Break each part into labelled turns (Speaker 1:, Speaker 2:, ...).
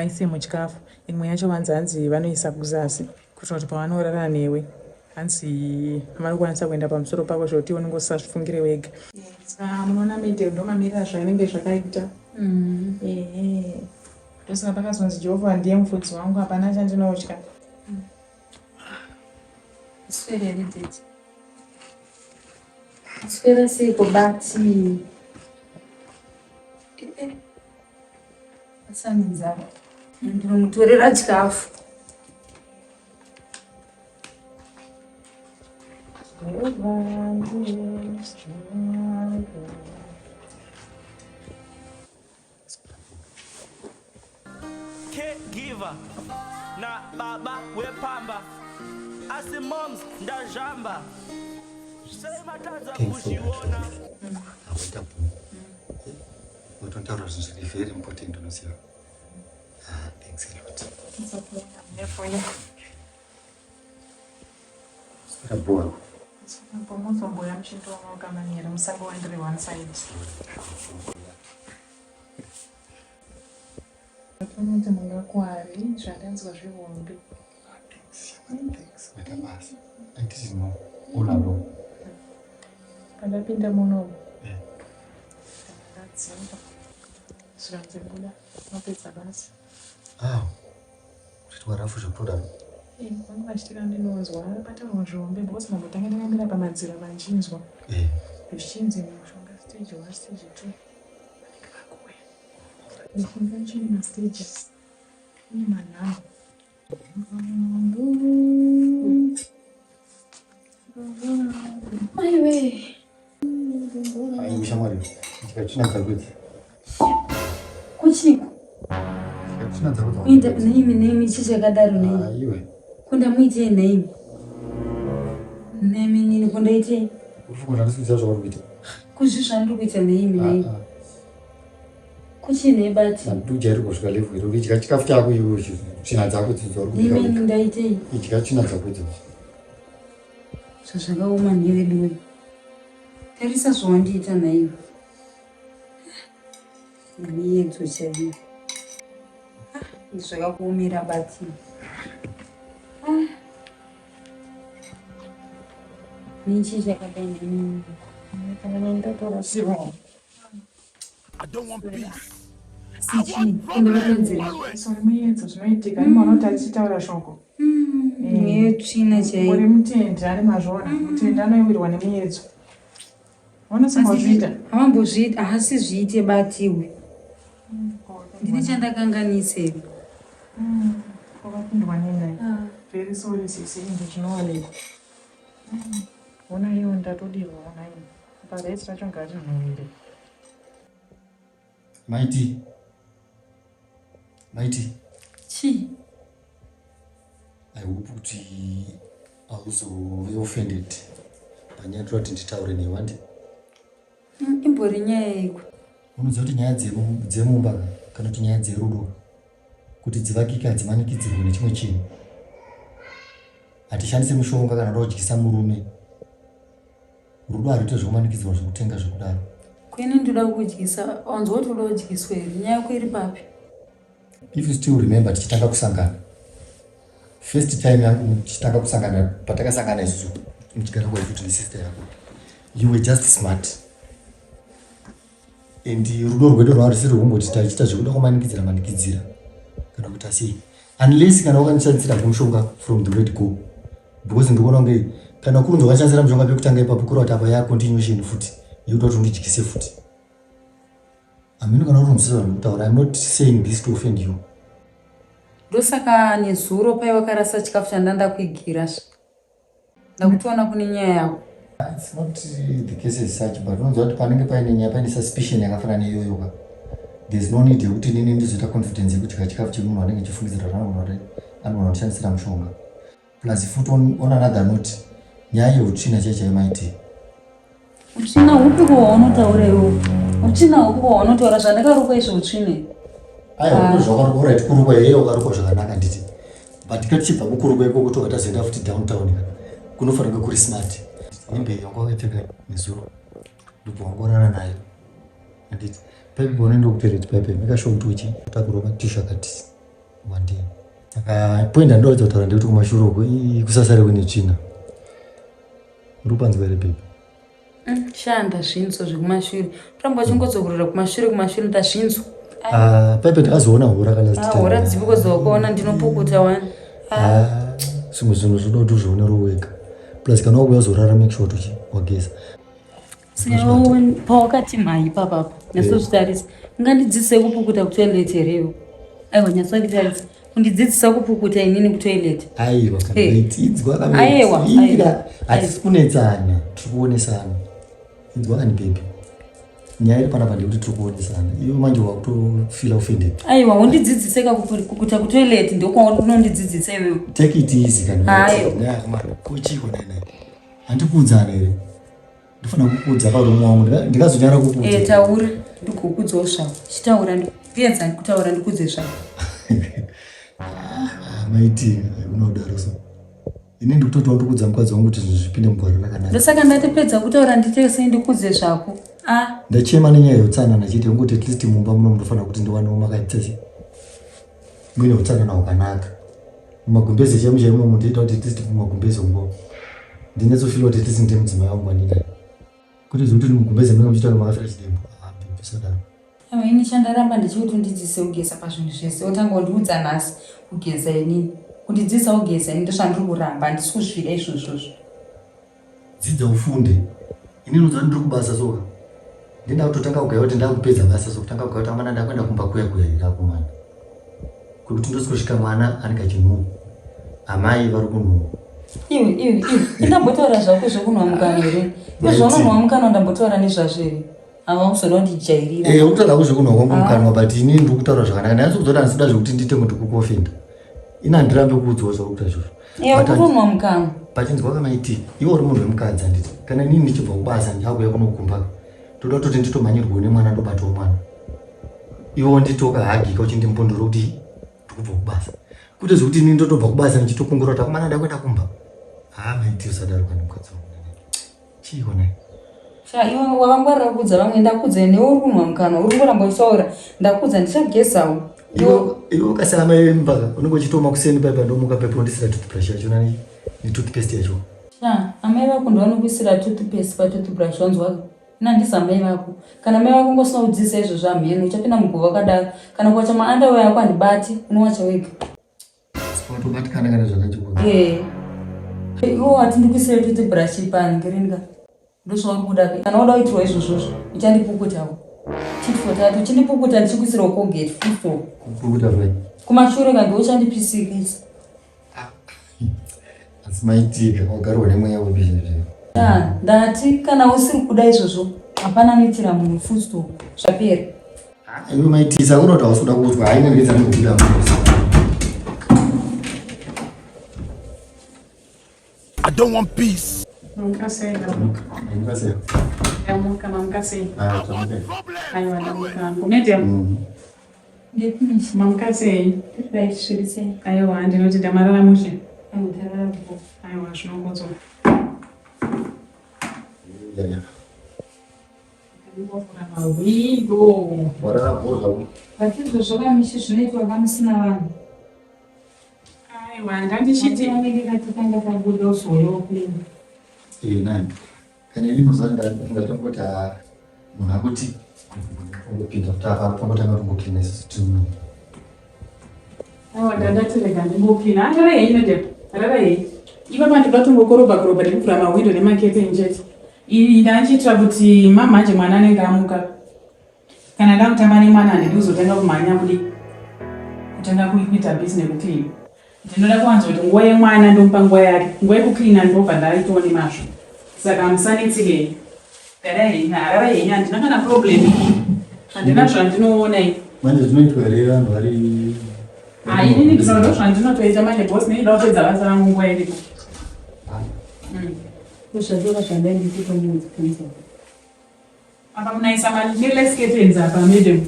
Speaker 1: Vaise muchikafu imwe yacho vanzi hanzi vanoisa kuzasi kuitira kuti pavanorara newe hanzi vanokwanisa kuenda pamusoro pako zvekuti unenge usazvifungire wega. Saka munoona medheri ndomamirira zvainenge zvakaita. Mm. Ehe. Ndosaka pakazonzi Jehovha ndiye mufudzi wangu hapana chandinotya.
Speaker 2: Swere here daddy? Swera seiko bati? Eh, eh. Asane nzara. Ndinomutorera chikafu.
Speaker 3: Caregiver na baba wepamba asi moms ndazvamba sei matadza kuzviona.
Speaker 4: Unotaura zvinhu zviri very important unoziva. Ah, thanks a lot.
Speaker 1: It's okay. I'm here for you.
Speaker 4: Sara bora.
Speaker 1: Pomozomboya muchindoonoka manheru musangowandire one side. Panoti mungakwari zvandanzwa zvihombe.
Speaker 4: Ah, thanks. Thanks. Maita basa. And this is more all along.
Speaker 1: Pandapinda muno. Eh. Ndadzimba. Zvikanzi buda mapedza basa.
Speaker 4: Ah. Kuitwa rafu zvekutodaro.
Speaker 1: Eh, vanga vachitika ndinonzwa pataurwa zvihombe because mambotanga ndakamira pamadziro vanchinzwa.
Speaker 4: Eh.
Speaker 1: Zvichinzi mushonga stage 1 stage 2. Vanenge vakuuya. Mishonga yacho ine mastages. Ine manhamba.
Speaker 2: Maiwe.
Speaker 4: Ai shamwari, ndikatsvina dzako idzi.
Speaker 2: Kuchiko.
Speaker 4: Ndikatsvina dzako dzako.
Speaker 2: Kuita neimi neimi chii chakadaro neimi.
Speaker 4: Aiwe.
Speaker 2: Kundamuitei neimi. Nemi nini kundaitei?
Speaker 4: Uri kufunga handisi kuziva zvauri kuita.
Speaker 2: Kuzvi zvandiri kuita neimi neimi.
Speaker 4: Ah, ah.
Speaker 2: Kuchine bati.
Speaker 4: Ndujairi kusvika level iro idya chikafu chako iwe tsvina dzako idzodzo dzauri kubika.
Speaker 2: Nemi ndaitei?
Speaker 4: Idya tsvina dzako idzodzo.
Speaker 2: Zvazvakaoma nhy veduwe. Tarisa zvawandiita nhaiwe. Miyedzo chaiyo. Ah, zvakakuomera bati. Ah. Nichi chakadai nemi.
Speaker 1: Ndatorasiwa.
Speaker 3: I don't want peace.
Speaker 1: Muyedzo zvinoitika mm. vanoti achitaura shoko
Speaker 2: mm. yetsvina chaiyo
Speaker 1: uri mutendi ane mazvona mm. mutendi anoiwirwa nemuyedzo vanosimbozviita
Speaker 2: havambozviita haasi zviite batiwe ndine chandakanganisa here
Speaker 1: kwakapindwa nenai ah. very sorry sisi inge zvinowanikwa ona iwo ndatodirwa ona ini Apa rice racho ngarinhuwire.
Speaker 4: Maiti. Maiti.
Speaker 2: Chii?
Speaker 4: I hope kuti hauzove offended panyaya toda kuti nditaure newe handi.
Speaker 2: Imbori nyaya yeiko?
Speaker 4: Unoziva kuti nyaya dzemumba kana kuti nyaya dzerudo kuti dzivakike hadzimanikidzirwe nechimwe chinhu. Hatishandise mushonga kana kuda kudyisa murume. Rudo haruite zvekumanikidzirwa zvekutenga zvekudaro.
Speaker 2: Kwini ndoda kukudyisa, wanzwa kuti uda kudyiswa here? Nyaya yako iri papi?
Speaker 4: If you still remember tichitanga kusangana. First time yangu tichitanga kusangana patakasangana isusu muchigara kwa kuti sister yako. You were just smart. And rudo rwedu rwanga rusiri rwekumboti taichiita zvekuda kumanikidzira manikidzira kana kuita sei. Unless kana wakandishandisira mushonga from the word go. Because ndikuona kunge kana kurunzi wakashandisira mushonga pekutanga ipapo kureva kuti apa ya continuation futi yekuda kuti undidyise futi. Hameno kana uri kunzwisisa zvandikutaura. I'm not saying this to offend you.
Speaker 2: Ndosaka nezuro pai wakarasa chikafu chandandakuigira zve. Ndakutoona kune nyaya yako.
Speaker 4: It's not the case as such but unoziva kuti panenge paine nyaya paine suspicion yakafanana neiyoyo ka there's no need yekuti inini ndizoita confidence yekudya chikafu chemunhu anenge chifungidzira kuti anogona kuti anogona kushandisira mushonga plus futi on another note nyaya yeutsvina chai chaiyo maiti
Speaker 2: Utsvina hupi ko hwaunotaura iwe? Utsvina hupi ko hwaunotaura zvandakarukwa izvo utsvina?
Speaker 4: Aiwa ah. zvakarukwa right kurukwa yeye wakarukwa zvakanaka handiti but ka tichibva kukurukwa ikoko tobva tazoenda futi downtown ka kunofanira kunge kuri smart hembe yanga wakapfeka nezuro ndobva wangorara nayo handiti paipe paunoenda kutoilet paipe make sure kuti uchi takurova tishu akatisi. Wandei. Saka point yandoda kutaura ndekuti kumashure uko kusasare kune tsvina. Uri kupanzwa here baby?
Speaker 2: Shaa ndazvinzwa zvekumashure. Kuramba uchingodzokorora kumashure kumashure ndazvinzwa.
Speaker 4: Ah, paipe ndakazoona hura kana
Speaker 2: Ah, hura dzipi kozowakaona ndinopukuta wani.
Speaker 4: Ah, zvimwe zvinhu zvinoda kuti uzvionere wega. Plus kana wakuuya uzorara make sure kuti wageza.
Speaker 2: Pawakati mhai ipapapa nyatsozvitarisa. Ungandidzidzise kupukuta kutoilet here iwe? Aiwa nyatsonditarisa. Kundidzidzisa kupukuta inini kutoilet.
Speaker 4: Aiwa kana
Speaker 2: Hey.
Speaker 4: vaitidzwa kana
Speaker 2: Aiwa,
Speaker 4: vaitira.
Speaker 2: aiwa.
Speaker 4: Hatisi kunetsana, tiri kuonesana. Inzwa kani baby. Nyaya iri panapa ndeyekuti tiri kuonesana. Iwe manje wakutofeel offended.
Speaker 2: Aiwa undidzidzise ka kupukuta kutoilet ndokwaunondi-dzidzisa iwewe.
Speaker 4: Take it easy kani.
Speaker 2: Aiwa.
Speaker 4: Kochiko nene. Handikuudzana here? Ndofana kukuudza karume wangu. Ndikazonyara kukuudza.
Speaker 2: Eh, taura ndikukudzawo zvako. Chitaura ndipedza kutaura ndikudze zvako.
Speaker 4: Ah, maiti unodaro so. Ini ndikutoti wandikuudza mukadzi wangu kuti zvinhu zvipinde mugwara rakanaka.
Speaker 2: Ndosaka ndatipedza kutaura ndite sei ndikudze zvako. Ah,
Speaker 4: Ndachema nenyaya yeutsanana chete yongoti at least mumba muno munofanira kuti ndiwanewo makaita sei. Muine utsanana hwakanaka. Mumagumbeze chaimo chaimo mundiita kuti at least mumagumbeze umo. Ndinyatsofila kuti at least ndine mudzimai wangu wandinaye. Kuti zvekuti mugumbeze munenge muchiita kunge makafira chidembo. Ah, baby, usadaro.
Speaker 2: Aiwa ini chandaramba ndichikuti undidzidzise kugeza pazvinhu zvese wotanga kundiudza nhasi kugeza inini. Kundidzidzisa kugeza ini ndozvandiri kuramba handisi kuzvida izvozvozvo.
Speaker 4: Dzidza ufunde. Ini unoziva ndiri kubasa soka. Ndinda kutotanga kugaya kuti ndakupedza basa so kutanga kugaya kuti amana ndakuenda kumba kuya kuya here akomana. Kwekuti ndosvika mwana anenge achinhuwa. Amai vari kunhuwa.
Speaker 2: Iwe iwe iwe ndambotaura zvako zvekunwa mukanwa here? Iwe zvaunonwa mukanwa ndambotaura nezvazvo here? Ava uzoda kundijairira.
Speaker 4: Eh, ukutaura hako zvekunhuwa kwangu mukanwa but ini ndiri kutaura zvakanaka. Ndanyatso kuziva kuti handisi kuda zvekuti ndiite kuti kukuofenda. Ini handirambe kuudzwa zvauri kuita izvozvo.
Speaker 2: Iwe
Speaker 4: But
Speaker 2: kunwa mukanwa.
Speaker 4: Pachinzwa kamaiti iwe uri munhu wemukadzi handiti kana inini ndichibva kubasa ndakuuya kunokumba toda kutoti nditomhanyirwawo nemwana ndobatawo mwana iwe wonditoka hagika uchindimbundura kuti ndikubva kubasa kwete zvekuti inini ndotobva kubasa ndichitokungura kuti akomana ndakuenda kumba haa maiti usadaro kana mukadzi wangu chiiko naye
Speaker 2: Sha iwe wakangwarira kuudza vamwe ndakudza newe uri kunwa mukanwa uri kungoramba uchitaura ndakudza ndichagezawo.
Speaker 4: Iwe iwe ukasara mai vemba unenge uchitoma kuseni paipa ndomuka paipa wondisira toothbrush yacho nani netoothpaste yacho
Speaker 2: Sha amai vako ndovanokuisira toothpaste patoothbrush wanzwa Ini handisi amai vako. Kana mai vako ngosina kudzidzisa izvozvo hamheno uchapinda mugova wakadaro. Kana kuwacha maunderwear ako handibati unowacha wega.
Speaker 4: Watobatikana kana zvakachikuudza.
Speaker 2: Eh. Iwe wati ndikuisire toothbrush pangirini ka. Ndozvauri kuda ka. Kana wada kuitirwa izvozvozvo uchandipukutawo. Tit for tat uchindipukuta ndichikuisirawo Colgate full stop.
Speaker 4: Kupukuta vai.
Speaker 2: Kumashure ka ndiwe uchandipisikisa.
Speaker 4: Asi maitika wagarwa nemweya wepi zvinhu.
Speaker 2: Ah, ndati kana usiri kuda izvozvo hapana anoitira munhu full stop zvapera.
Speaker 4: Iwe maitisa unoti hausi kuda kuudzwa haina ngedza ndikubuda
Speaker 3: I don't want peace.
Speaker 1: Mamuka sei ndamuka.
Speaker 4: Mamuka sei?
Speaker 1: Ndamuka mamuka sei?
Speaker 4: Ah, tamuka.
Speaker 1: Aiwa ndamuka hangu. Madam. Mamuka sei?
Speaker 2: Right, zviri sei?
Speaker 1: Aiwa ndinoti ndamarara mushe.
Speaker 2: Ndarara bho.
Speaker 1: Aiwa zvinokodzwa.
Speaker 4: Yeah, yeah.
Speaker 1: Ndingovhura mahwindo.
Speaker 4: Warara bho zvako.
Speaker 2: But izvozvo kamishi zvinoitwa kamusina vanhu.
Speaker 1: Aiwa ndandichiti
Speaker 2: ndikatotanga kabuda uzouya wokuenda.
Speaker 4: Eh, nani. Kana ini mazuva ndatongoti ah munhu akuti kungopinda kuti apa tongotanga kungocleana isusu tiri muno.
Speaker 1: Aiwa ndandati rega ndimbocleana. Ah, rara henyu madam. Rara henyu. Ipapa ndinoda kungokorobha korobha nekuvhura mahwindo nemaketeni chete. Iyi ndandichiitira kuti mamanje mwana anenge amuka. Kana ndakutamba nemwana handidi kuzotanga kumhanya kudi kutanga kuita busy nekuclean. Ndinoda kuwanza kuti nguva yemwana ndomupa nguva yake. Nguva yekucleana ndobva ndaitawo nemazvo. Saka musanetseke. Garai henyu, harara henyu, handina kana problem. Handina zvandinoona ini.
Speaker 4: Manje zvinoitwa here vanhu vari
Speaker 1: Ah, inini ndinoda zvandinotoita manje boss neni kupedza basa rangu nguva iripo.
Speaker 2: Kuzvadora zvandaindikutomuudza.
Speaker 1: Apa munaisa malace curtains apa madam.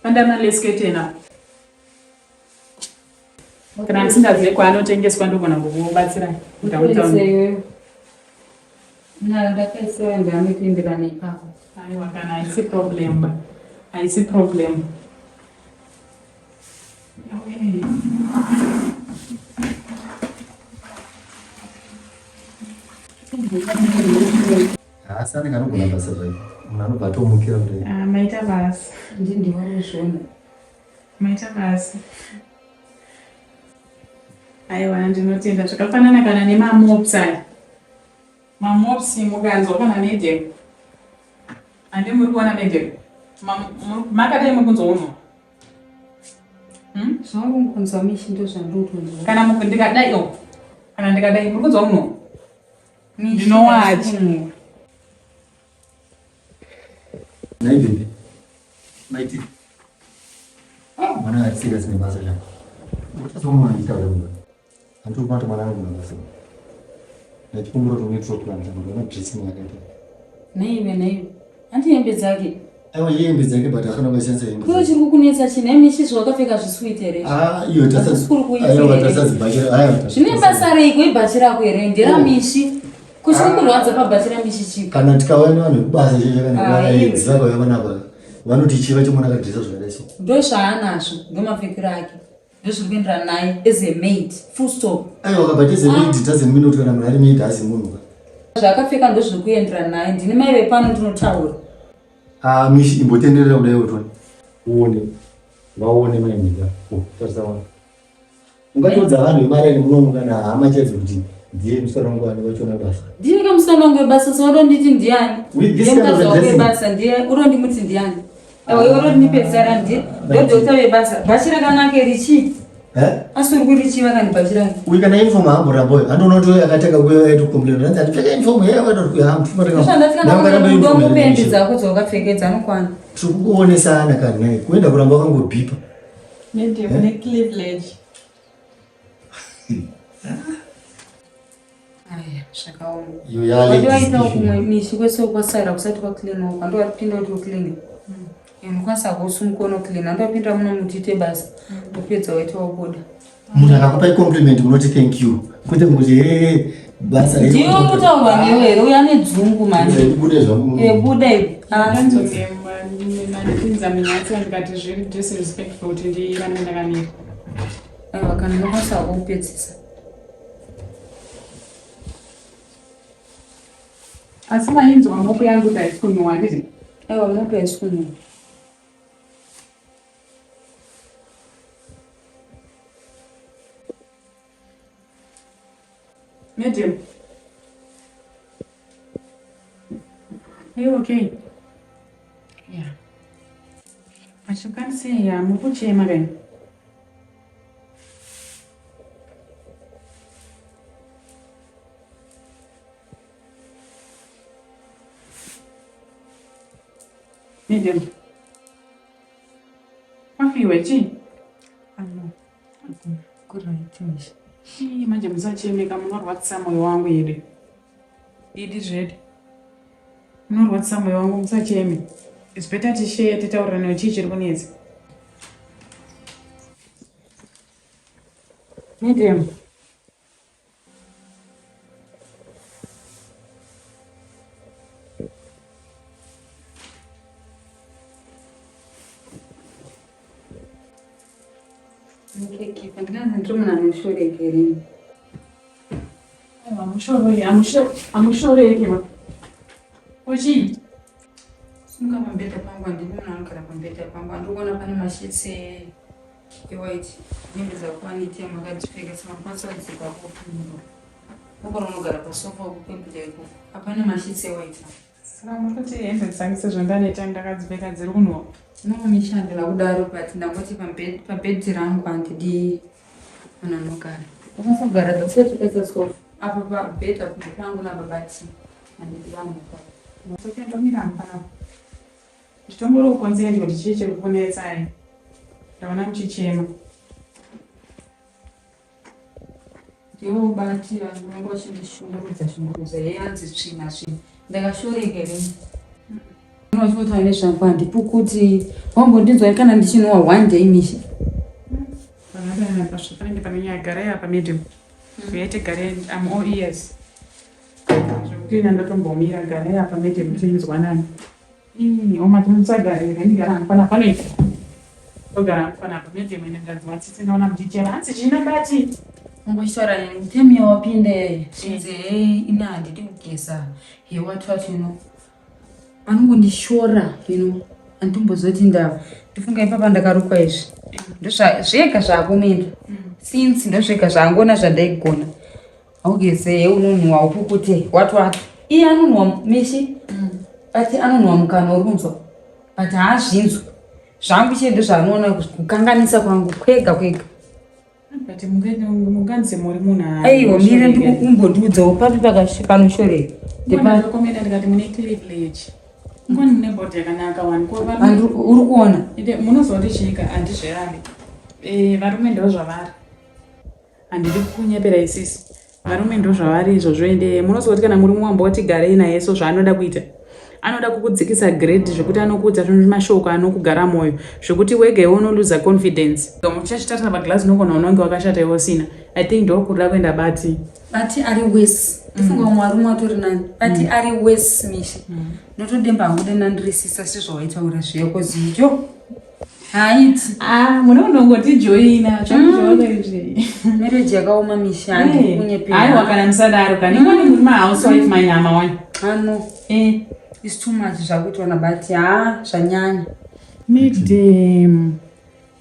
Speaker 1: Panda malace curtain apa. Kana musingazive kwaanotengeswa ndogona kukubatsirai. Downtown.
Speaker 2: Ndakaisira ndamikuenderana ipapo.
Speaker 1: Aiwa kana haisi problem ba. Haisi problem. Okay.
Speaker 4: Haasi anenge anogona basa zvake. Munhu anobva atomukira kudai.
Speaker 1: Ah, maita basa.
Speaker 2: Ndi ndiwaruzvona.
Speaker 1: Maita basa. Aiwa ndinotenda zvakafanana kana nemamops aya. Mamops mukanzwa kana nedemo. Ande muri kuona nedemo. Makadai muri kunzwa unhu.
Speaker 2: Hmm? Zvangu kunzwa mishi ndozvandiri kunzwa.
Speaker 1: Kana ndikadai oh. Kana ndikadai muri kunzwa unhu. Ndinowacha.
Speaker 4: Nhai baby. Maiti. Ah, mwana ari serious nebasa rako. Utazomuona achitaura munhu. Handiri kubata mwana angu mabasa. Ndachikumbura kuti unoitira plan dzangu ndona dressing yakaita.
Speaker 2: Nhaiwe nhaiwe. Hanti hembe dzake.
Speaker 4: Aiwa hembe dzake but akana kushandisa hembe.
Speaker 2: Kuyo chiri kukunetsa chii nhai mishi zvawakapfeka zvisuite here?
Speaker 4: Ah, iyo tasa. Aiwa tasadzibhachira. Aiwa.
Speaker 2: Zvine basa reiko ibhachi rako here? Ndera mishi. Kuchiri kurwadza pabhachi ramishi chii?
Speaker 4: Kana tikauya nevanhu vekubasa chaicho kana vakaedzi vakauya vanapa vanoti chii vachimona akadresa zvakadai so.
Speaker 2: Ndozvaanazvo ndomapfekero ake. Ndozviri kuenderana naye as a maid full stop.
Speaker 4: Aiwa but as a maid ah. doesn't mean kuti kana munhu ari maid haasi munhu ka.
Speaker 2: Zvaakapfeka ndozviri kuenderana naye ndini mai vepano ndinotaura.
Speaker 4: Ah mishi imbotenderera kudai utone. Uone. Vaone mai Mika. Oh, tarisa wana. Ungatoudza vanhu vemaraini munomu kana hama chaidzo kuti ndiye musikana wangu ani wachona basa.
Speaker 2: Ndiye ke musikana wangu webasa so uronditi ndiani? Ndiye mukadzi wako webasa ndiye urondimuti ndiani? Ewe urondipedzera ndiye ndodokta webasa. Bhachi rakanaka richi.
Speaker 4: Eh?
Speaker 2: Asi uri kurichiva kani bhachi rake?
Speaker 4: Uyu kana uniform haamborambo uyu. Andoona kuti akatanga kuuya aito complain. Hanzi andipfeka uniform here wada kuti haamupfeka.
Speaker 2: Ndoshandati kana ndomupe hembe dzako dzawakapfekedza anokwana.
Speaker 4: Tiri kukuonesana kani nhai. Kuenda kuramba wakangobhipa.
Speaker 1: Medium eh? necleavage.
Speaker 2: Aya, zvakaoma. Wandiwaitawo kumwe mishi kwese kwasara kusati kwacleanwa uko andowapinda kuti ucleane. Unokwanisa kusumuka unocleana andowapinda muno muti ite basa. Wopedza waita wabuda.
Speaker 4: Munhu akakupai compliment unoti thank you. Kwete kuti hey basa
Speaker 2: rei. Ndiwe kutaurwa newe here uya nedzungu manje.
Speaker 4: Ndibude zvangu.
Speaker 2: Eh buda iwe.
Speaker 1: Ndanzonge mandipinza munyatso ndikati zviri disrespectful kuti ndirambe ndakamira.
Speaker 2: Aiwa kana unokwanisa kupedzisa.
Speaker 1: Asi mainzwa mopo yangu kuti haisi kunhuwa handiti?
Speaker 2: Aiwa mopo haisi kunhuwa.
Speaker 1: Medium. Are you okay? Yeah. But you can't say yeah, muri kuchema kani. Medium. Kwafiwe chii?
Speaker 2: Ano. Kuright mishi.
Speaker 1: Ii manje musachemeka munorwadzisa moyo wangu idi. Idi zvedi. Munorwadzisa moyo wangu musacheme. It's better tishare titaurirane chii chiri kunetsa. Medium.
Speaker 2: Ndinganzi ndiri munhu anoshoreka here?
Speaker 1: Amushoreki ba. Kuchii?
Speaker 2: Simuka pambedha pangu handidi munhu anogara pambedha pangu. Handiri kuona pane mashitsi ewhite hembe dzakuwaniti yamakadzipfeka saka ndokwanisa kudzika kopindura. Unogona unogara pasofa ukupembera ikoko. Hapana mashitsi ewhite apa.
Speaker 1: Saka muri kuti hembe dzangu sezvo ndane time ndakadzipfeka dziri kunhuwa?
Speaker 2: No Misha handina kudaro but ndangoti pabed rangu handidi munhu anogara. Unokwanisa kugara dzasati takaisa sofa apa pabed apo ndepangu nababati handidi vanhu ipapo.
Speaker 1: Okay ndomira hangu panapa. Nditombori kukonzera kuti chii chiri kukunetsai. Ndaona muchichema.
Speaker 2: Ndiwe ubati vanhu vangu vachindishungurudza shungurudza yeye hanzi tsvina tsvina ndakashoreka here vachinotaura nezvangu handipukuti wambondinzwa kana ndichinwa one day misha
Speaker 1: panenge pane nyaya garai apa medium uyai tigare am all ears zvekuti ina ndatombomira garai apa medium tinzwanani Ii, oma tinotsvaga here ndigara hangu panapa panoita togara hangu panapa medium ine ndanzwa tsitsi ndaona muchichema hanzi china bati.
Speaker 2: Ungochitaura neni time yawapinda yayi zvinzi hee ini handidi kugeza he what what you know. Vanongondishora you know. Anditombozoti ndava. Ndifunga ipapa ndakarukwa izvi. Ndozvega zvaakomenda. Since ndozvega zvaangona zvandaigona. Haugeze he unonhuwa upukute what what. Iye anonhuwa mishi. But anonhuwa mukanwa uri kunzwa. But haazvinzwi. Zvangu chete ndozvaanoona kukanganisa kwangu kwega kwega.
Speaker 1: But munganzi muri munhu
Speaker 2: aiwa mire ndikumbondiudzawo papi panoshoreka.
Speaker 1: Ndakakomenda ndikati mune cleavage. Ngoni mune body yakanaka wani. Ko varume
Speaker 2: uri kuona?
Speaker 1: Ende munozoti chika handizvirambi. Eh varume ndo zvavari. Handidi kukunyepera isisi. Varume ndo zvavari izvozvo ende munozoti kana murume wamboti garei naye so zvaanoda kuita. Anoda kukudzikisa grade zvekuti anokuudza zvinhu mashoko anokugara moyo zvekuti wega iwe unoluza confidence. Muchachitarisa paglass unogona unonge wakashata iwe usina. I think ndokurira kuenda bati.
Speaker 2: Bati ari worse. Ndifunga vamwe varume vatori nani. Bati ari worse Mishi. Ndotodemba hangu dai ndandirisisa sezvawaitaura zviya cause yo. Haiti.
Speaker 1: Ah, munonongoti joina zvakuzoona izvi.
Speaker 2: Marriage yakaoma Mishi handi kunyepera.
Speaker 1: Aiwa kana musadaro kani mm. Muri ma housewife manyama wani.
Speaker 2: Ano.
Speaker 1: Eh.
Speaker 2: It's too much zvakuitwa naBati. Ha, zvanyanya.
Speaker 1: Madam.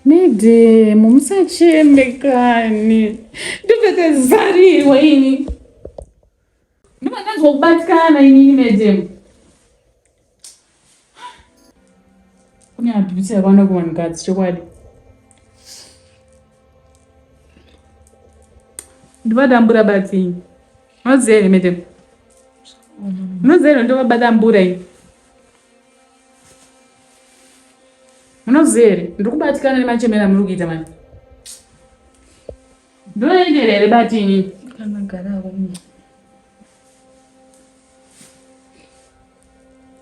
Speaker 1: Madam, musacheme kani. Ndopfeka zarirwa ini. Ndobva ndanzwa kubatikana inini madam. Kune abuse yakawanda kuvanhukadzi chokwadi. Ndovadambura batsi ini. Unoziva here madam? Unoziva here ndovabadambura ini? Munoziva here? Ndiri kubatikana nemachemero amuri kuita manje. Ndoendera here bati ini?
Speaker 2: Kana gara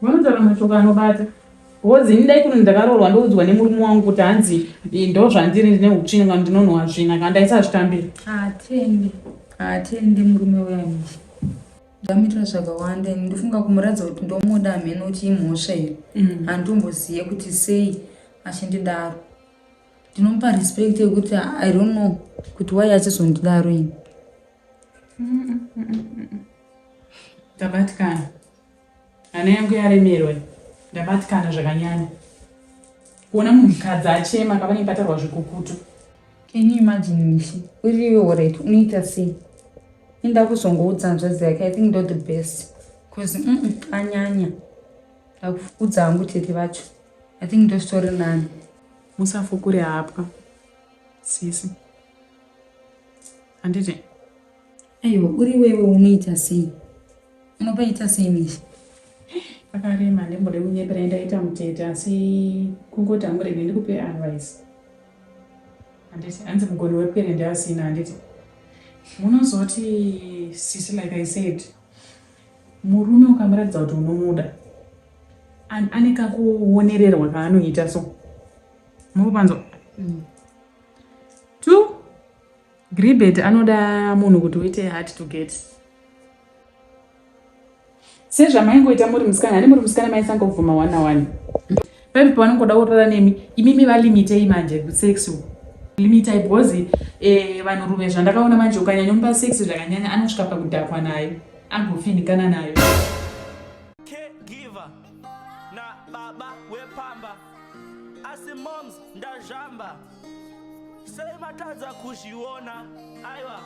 Speaker 1: Vanotaura mashoko anobata. Because ini dai kuno ndakaroorwa ndoudzwa nemurume wangu kuti hanzi ndo zvandiri ndine utsvina kana ndinonhuwa tsvina kana ndaisazvitambira.
Speaker 2: Haatendi. Haatendi murume uya Mishi. Ndamuitira zvakawanda ini ndofunga kumuratidza kuti ndomuda hameno kuti imhosva here. Handitombozive kuti sei achindidaro. Ndinomupa respect yekuti I don't know kuti why achizondidaro ini.
Speaker 1: Ndabatikana. Hana yangu yaremerwa. Ndabatikana zvakanyanya. Kuona munhukadzi achema kavanenge patarwa zvikukutu.
Speaker 2: Can you imagine Mishi? Uri iwe alright, unoita sei? Inda kuzongoudza hanzvadzi yake, I think ndo the best. Cause anyanya. Ndakuudza hangu tete vacho. I think ndo story nani.
Speaker 1: Musafukure hapwa. Sisi. Handiti?
Speaker 2: Aiwa, uri wewe unoita sei? Unopaita sei Mishi?
Speaker 1: Pakarema ndimbode kunyepera ndaita mutete asi kungoti hangu rege ndikupe advice. Handiti hanzi mugoni wepwere ndeasina handiti? Munozoti sisi like I said murume ukamuratidza kuti unomuda ane kakuonererwa kaanoita so. Muri kupanzwa? Two Gribet anoda munhu kuti uite hard to get. Sezvamaingoita muri musikana, hani muri musikana maisangobvuma one na one. Paipi pavanongoda kurara nemi, imimi valimitei manje kusex uku. Limitai because eh, vanhurume zvandakaona manje ukanyanyomupa sex zvakanyanya anosvika pakudhakwa nayo, agofinikana nayo.
Speaker 5: Caregiver na baba wepamba asi moms ndazvamba sei matadza kuzviona aiwa.